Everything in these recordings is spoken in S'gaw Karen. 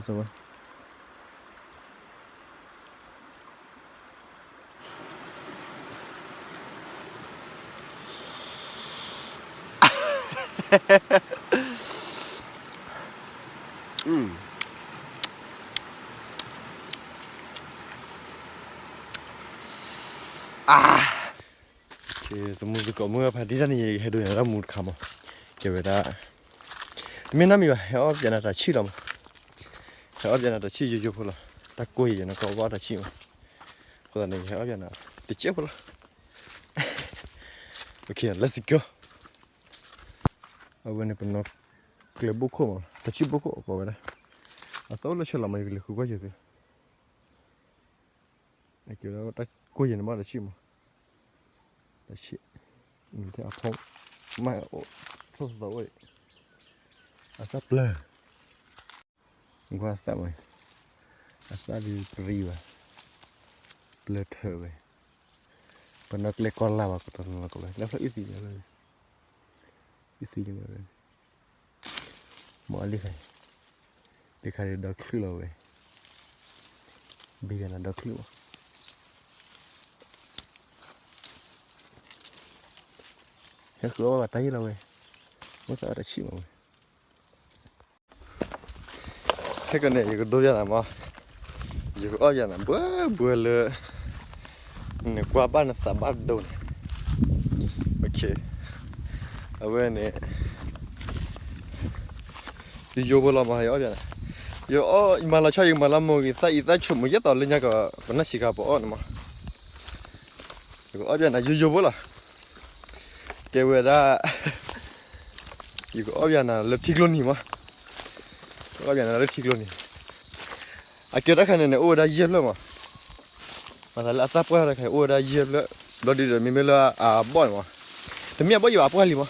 သဝဲ သမူသကိးမုၢ်ဖးဒိၣ်တၢ်န့ၣ် ယဟဲဒိးန့ၢ်တၢ်မူတခါမး, ကဲဝဲဒၣ် တမ့ၢ်နီတမံၤဘၣ်, ဟဲအီၣ်ပၠးနၤတၢ်ဆံၣ်လီၤမး, ဟဲအီၣ်ပၠးနၤတၢ်ဆံၣ်ယိယိဖိလီၤ, တၢ်ကိၢ်ယဲယဲနကီၢ်ဘၣ်တၢ်ဆံၣ်မး, အဃိသတးန့ၣ် ယဟဲအီၣ်ပၠးနၤ တကဲးဖိလီၤ, အ let's go, အဝဲန့ၣ်ပနီၣ်ကျဲဘိၣ်ခိၣ်မး, တၢ်ဆံၣ်ဘိၣ်ခိၣ်အကိးဝဲဒၣ်, အသီအိၣ်လၢဆဲးလီၤမး ယကလဲၤဃုကွၢ်ယဲသု, အကဲဝဲဒၣ်တၢ်ကိၢ်ယဲန့ၣ်မးတၢ်ဆံၣ်မး, တၢ်ဆံၣ်, အဖီ, မ့ၢ်အိၣ်, ထီၣ်သီသီအိၣ်, အသၣ်ပျၢၤ, ကွၢ်အသၣ်မး, အသၣ်ဒုးပရံဘၣ်, ပျၢၤထၢၣ်ဝဲ, ပနီၣ်ကျဲကီလၢ်ဘၣ်ကတီၢ်နီၢ်ကီၢ်ဝဲ လၢဖျၢၣ်အုၣ်သံန့ၣ်, အုၣ်သံန့ၣ်ဝဲ, မ့ၢ်အလံခါ, လံခါဒီးဒီချုးလီၤဝဲ, ဘံယၤနၤဒီချုးမး, ဟဲဃုအီၣ်ဘၣ်တၢ်ယံာ်လီၤဝဲ, မ့ၢ်သးအီၣ်တၢ်ဆံၣ်မးဝဲ ခဲကနံၣ် ယကဒိပၠးနၤမး, ယကအီၣ်ပၠးနၤ ဘှၢဘှၢလၢ နကွၢ်ဘၣ်နသးဘၣ်ဒိန့ၣ်, အဝဲန့ၣ် ယယိဖိလီၤမး ယအီၣ်ပၠးနၤ, ယအီၣ် ယမၤလီၤဆီ ယကမၤလီၤမိၢ်ဂ့ၤသၣ်အံၤသၣ်ဆိမိၣ် ယဲသိးလၢညါက ပနၢ်ဆံးခါပအီၣ်န့ၣ်မး, ယကအီၣ်ပၠးနၤ ယိယိဖိလီၤ, ကဲဝဲဒၣ် ယကအီၣ်ပၠးနၤလၢထံကျိနံၤမး, ယကအီၣ်ပၠးနၤလၢထံကျိနံၤ, အကဲတၢ်ခါန့ၣ်န့ၣ် အိၣ်ဝဲဒၣ်ယဲၢ်ဖျၢၣ်မး, မၤသးလၢအသၣ်ပှၢ်တၢ်ခါ အိၣ်ဝဲဒၣ်ယဲၢ်ဖျၢၣ်, ဘျီဒုဒီးမ့မ့ၢ်လၢအဘီၣ်န့ၣ်မး, တမ့ၢ်အဘီၣ်ယဘၣ်အပှၢ်လံမး,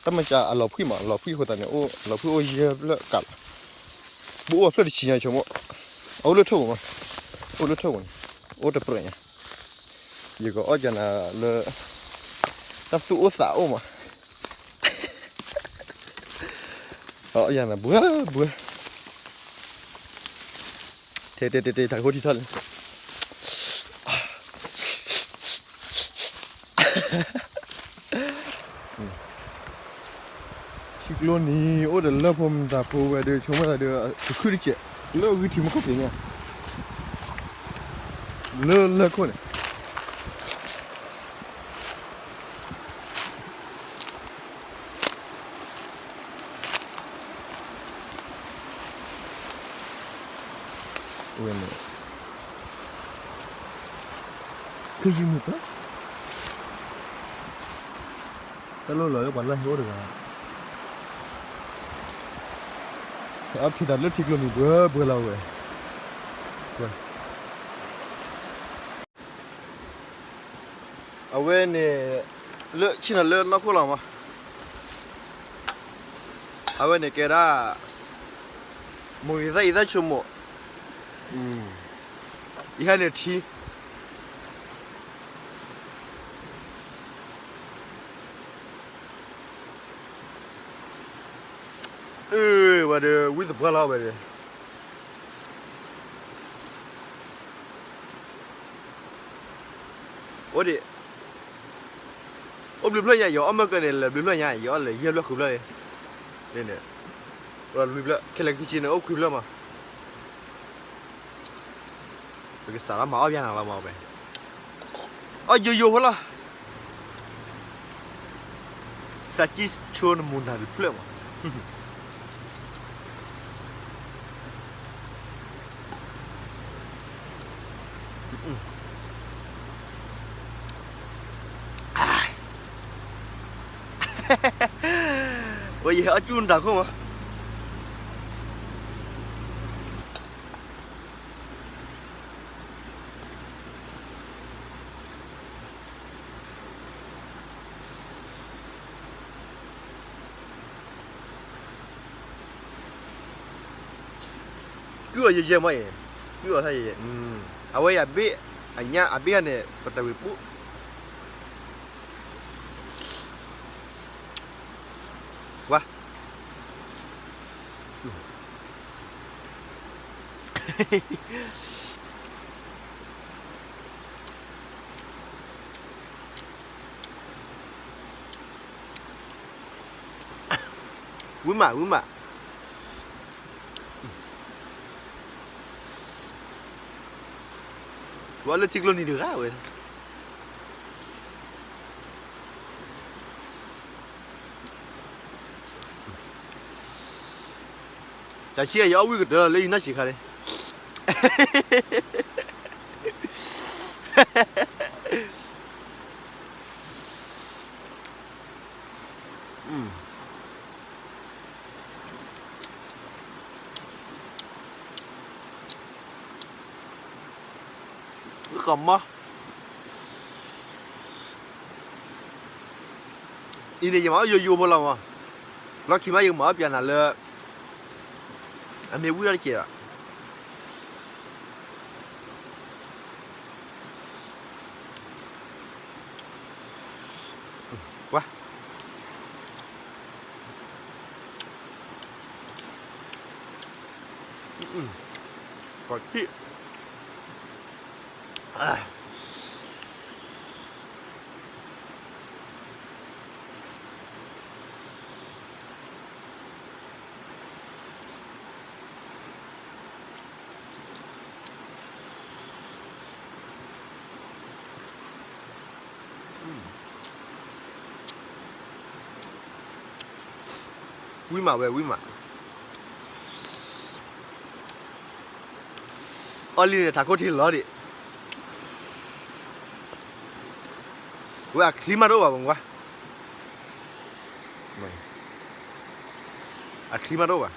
တၢ်မၤစၢ်အလီၤဖှံမး အလီၤဖှံအဃိသတးန့ၣ် အလီၤဖှံအိၣ်ယဲၢ်ဖျၢၣ်ကးလီၤ, ဘူးအိၣ်အဖျၢၣ်တဆံညါဆိကမိၣ်, အအိၣ်လၢထိၣ်ပူၤမး, အိၣ်လၢထိၣ်ပူၤန့ၣ်, အိၣ်တပြဲၢ်ညါ, ယကအီၣ်ပၠးနၤလၢ တၢ်သူၣ်အိၣ်သးအိၣ်မး အီၣ်ပၠးနၤ ဘှၢဘှၢ, ထဲထဲထဲထဲ တၢ်ကအိၣ်ထံထီၣ်လံ, ထံကျိနံၤ အိၣ်ဒီးလၢဖိမတၤဖိဝဲဒီး ဆိကမိၣ်သးဒီး တခုၣ်တစဲး လၢအဂံၢ်ထံမူခိၣ်က့ၤန့ၣ် လၢလၢခိၣ်န့ၣ် ဝဲန့ၣ် ခ့ယုၢ်မုၢ်ပှၢ် တၢ်လိၣ်လီၤလၢပှၤလၢဟဲအိၣ်တဂၤ အထံသးလၢထံကျိနံၤ ဘှၢဘှၢလီၤဝဲ အဝဲန့ၣ် လၢဆ့ၣ်နီၤလၢနီၢ်ခိၣ်လီၤမး, အဝဲန့ၣ်ကဲဒၣ် မိၢ်ဂ့ၤသၣ်အံၤသၣ်ဆိကမိၣ်, ယဟဲန့ၣ်ထံ အၢ ဝဲဒီး ဝံသပှၢ်လီၤဝဲဒီး အိၣ်ဒံး, အိၣ်ဘျုးဖျၢၣ်ညါ ယအီၣ်မ့ၢ်ကန့ၣ် လဲၤဘျုးဖျၢၣ်ညါ ယအီၣ်လဲၤယဲၢ်ဖျၢၣ်ဃုဖျၢၣ်လံ, န့ၣ်, လွံၢ်ဖျၢၣ် ခဲလၢာ်ခံဆံန့ၣ် အိၣ်ခွံဖျၢၣ်မး, ပကစးထီၣ်မၤအီၣ်ပျဲနၤလီၤမးဝဲ, အီၣ်ယိယိဖိလီၤ စးကံဆိနမူနၤတဖျၢၣ်မး, ဝဲယဟဲအီၣ်ကၠူၣ်နတၢ်ခိၣ်မး ကုၢ်အီၤယဲၢ်ယဲၢ်မးအံၤ, ကုၢ်အီၤထါယဲၢ်ယဲၢ်, အဝဲအံၤအဘ့ၣ်, အညၣ်အဘ့ၣ်န့ၣ် ပတဝံၤပူၤ, ဝါ, ဝံၤမး ဝံၤမး, ဝဲလၢထံကျိနံၤတဂၤဝဲ, တၢ်ဆံးယအီၣ်ဝံၣ်ကတၢၢ်လီၤ လၢယနီၢ်ဆံးခါန့ၣ် ကမီၤ, အံၤန့ၣ် ယမၤအီၣ်ယိယိဖိလီၤမး, လီၢ်ခံမး ယကမၤအီၣ်ပျဲနၤလၢ အမ့ၢ်ဝံၣ်ထီၣ်တကဲးဒီး ကွၢ်, ကီၢ်ထံၣ် ဝံၣ်မးဝဲ ဝံၣ်မး, အီၣ်လံန့ၣ် ထးခိၣ်ထံလီၤဒံး, ဝဲအချံမးတအိၣ်ဘၣ်မကွၢ်, အချံမးတအိၣ်ဘၣ်.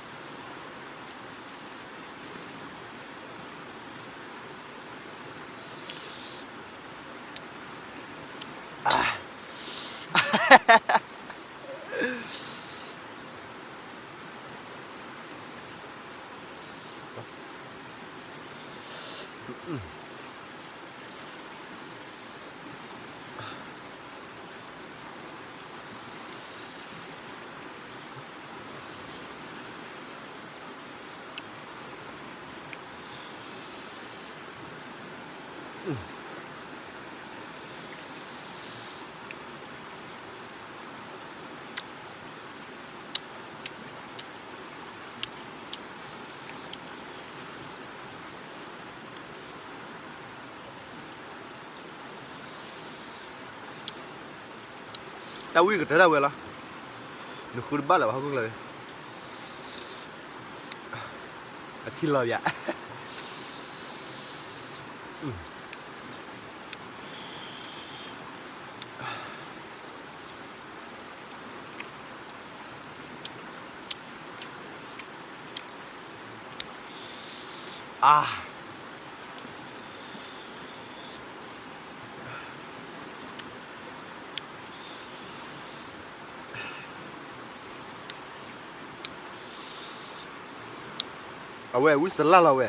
တၢ်ဝံၣ်ကတၢၢ်ဒၣ်ဝဲလီၤ. နဃုတဘၣ်လၢၤဘၣ်ဟီၣ်ခိၣ်ချၢန့ၣ်, အထံလီၤယၤ. အါ အဝဲဝံစလၢ်လီၤဝဲ.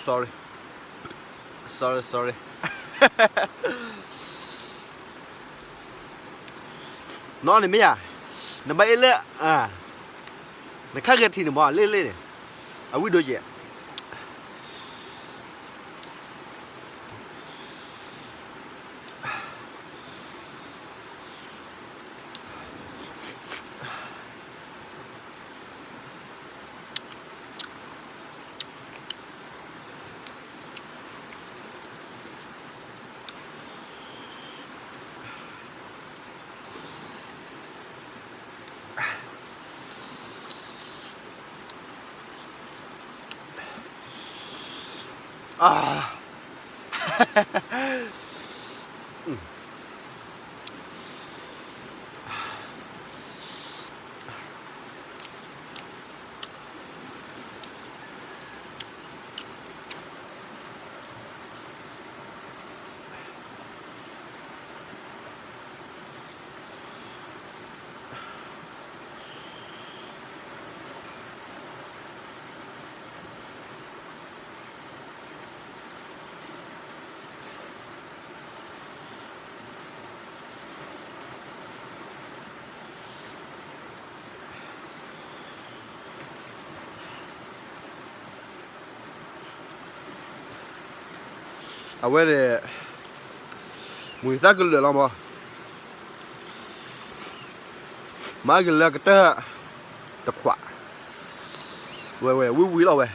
Sorry, sorry, sorry. နီၢ်န့ၣ်မ့ၢ်ဧါ, နဘၣ်အ့ၣ်လၢ, နခါဂဲၤထံၣ်န့ၣ်မ့ၢ်လ့ၣ်လ့ၣ်န့ၣ်, အဝံၣ်ဒိကဲး. အါ အ အဝဲန့ၣ် မုၢ်သၣ်ကလၢာ်လီၤမး, မၤကလၢာ်ကတၢၢ်တခွး, ဝဲဝဲဝံၤဝံၤလီၤဝဲ.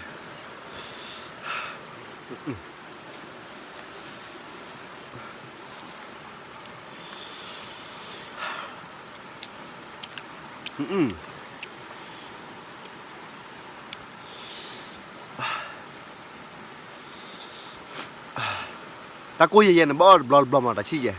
တၢ်ကိၢ်ယဲၢ်ယဲၢ်န့ၣ် ဘၣ်အီၣ်တဘျီတဘျီမး တၢ်ဆံၣ်ယဲၢ်.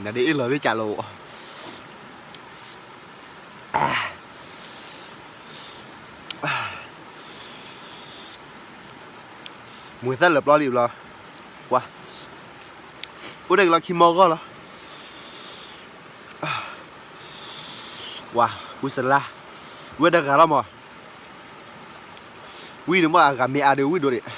နဒ်အ့ၣ်လီၤဝဲကၢ်လီၤ. မုၢ်သၣ်လၢာ်ပျီလံဘျီ, ကွၢ်, အိၣ်ဒၣ်က့ၤလီၤခံမီဂီၢ်လီၤ. ဝါ, ဝံစလါ, ဝဲဒၣ်ဂၤလီၤမး, ဝံန့ၣ်မ့ၢ်အဂၤမ့ၢ်အါဒီးဝံဒိၣ်န့ၣ်.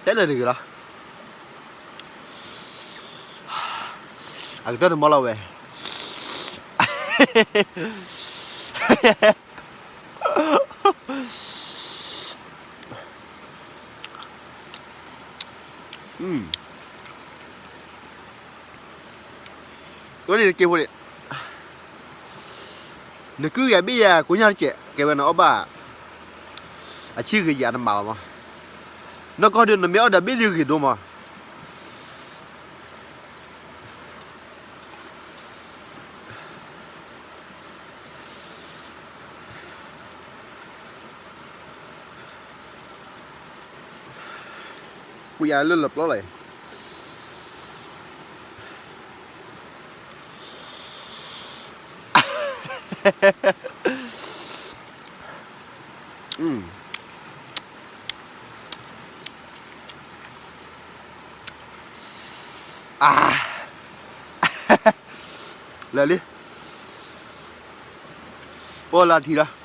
တဲလၢာ်တဂ့ၤလီၤ. အကတၢၢ်တမီလီၤဝဲ. အဝဲန့ၣ်တက့ၢ်ဖိန့ၣ်, နကုၢ်ဂၤဘ့ၣ်ယၤကိညါတစဲး ကဲဝဲနအီၣ်ဘၣ်, အဆံၣ်ဂ့ၤယၤတမၤဘၣ်မး, နီၢ်ကီၢ်ဒုးနမ့ၢ်အီၣ်ဒီးဘ့ၣ်ဒုးဂ့ၤဒိၣ်မး. ကွၢ်ယၤလၢလၢပျီလီၤ. လဲၤလံ, အိၣ်လၢထံလီၤ.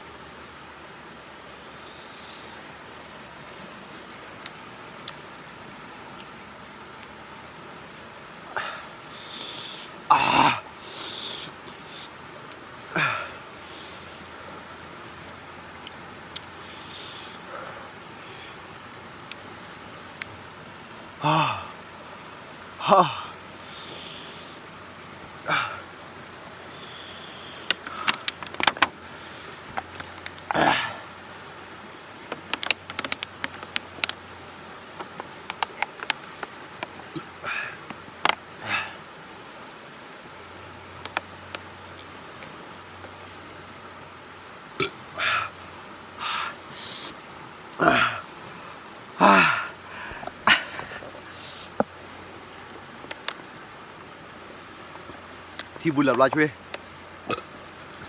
ထံဘူလၢ်ဘျီဆွ့,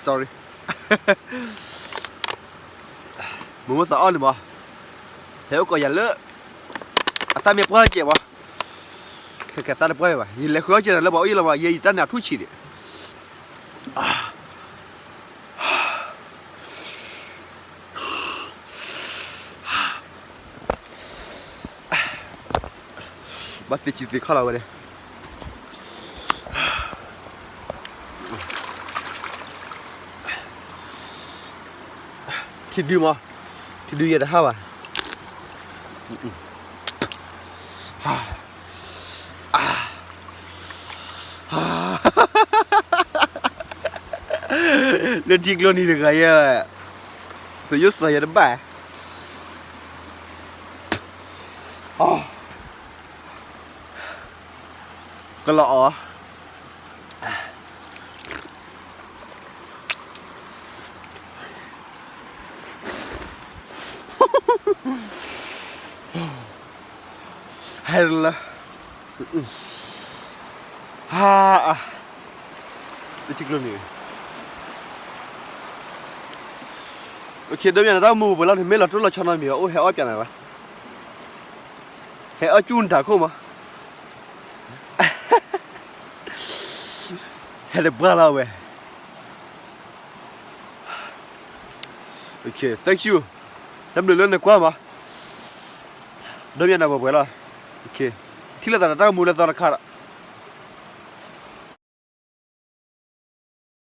sorry, မုၢ်မ့ၢ်သးအီၣ်န့ၣ်မး, ဟဲအိၣ်ကိးယၤလၢ အသၣ်မ့ၢ်ပှၢ်ကဲးဘၣ်, ခဲခဲသၣ်တပှၢ်ဘၣ်, ယလဲၤဃုအီၣ်ကဲးနၤလၢပှၤအိၣ်ယံၤလီၤမး, ယဲယတၢ်န့ၣ်အထူၣ်ဆံးဒံး. ဘၣ်သ့ၣ်စုသ့ၣ်ခီၣ်လီၤဝဲဒၣ်, ထံဒုမး, ထံဒုယဲတဟါဘၣ်. လၢထံကျိနံၤတဂၤယဲ, သုးယိၣ်စီၤယဲတဘၣ်, ကလီၤအီၤ ဟဲလၢ, ဟါ, တထံကျိန့ၣ်, အိၣ်ခ့ ဒိၣ်မးနတၢ်မူပှဲၤလီၤန့ၣ် မ့ၢ်လီၤတိၢ်လီၤဆီနီတမံၤဘၣ် အိၣ်ဟဲအီၣ်ပၠးနၤဘၣ်, ဟဲအီၣ်ကၠူနတၢ်ခိၣ်မး. ဟဲတပှၢ်လီၤဝဲ, thank you, တၢ်ဘျုးလၢနကွၢ်မး, ဒီးမ့ၢ်နပှဲၤပှဲၤလီၤ, ထံၣ်လိာ်သးဒီးတၢ်ဂီၤမူလၢသီတခါဒီး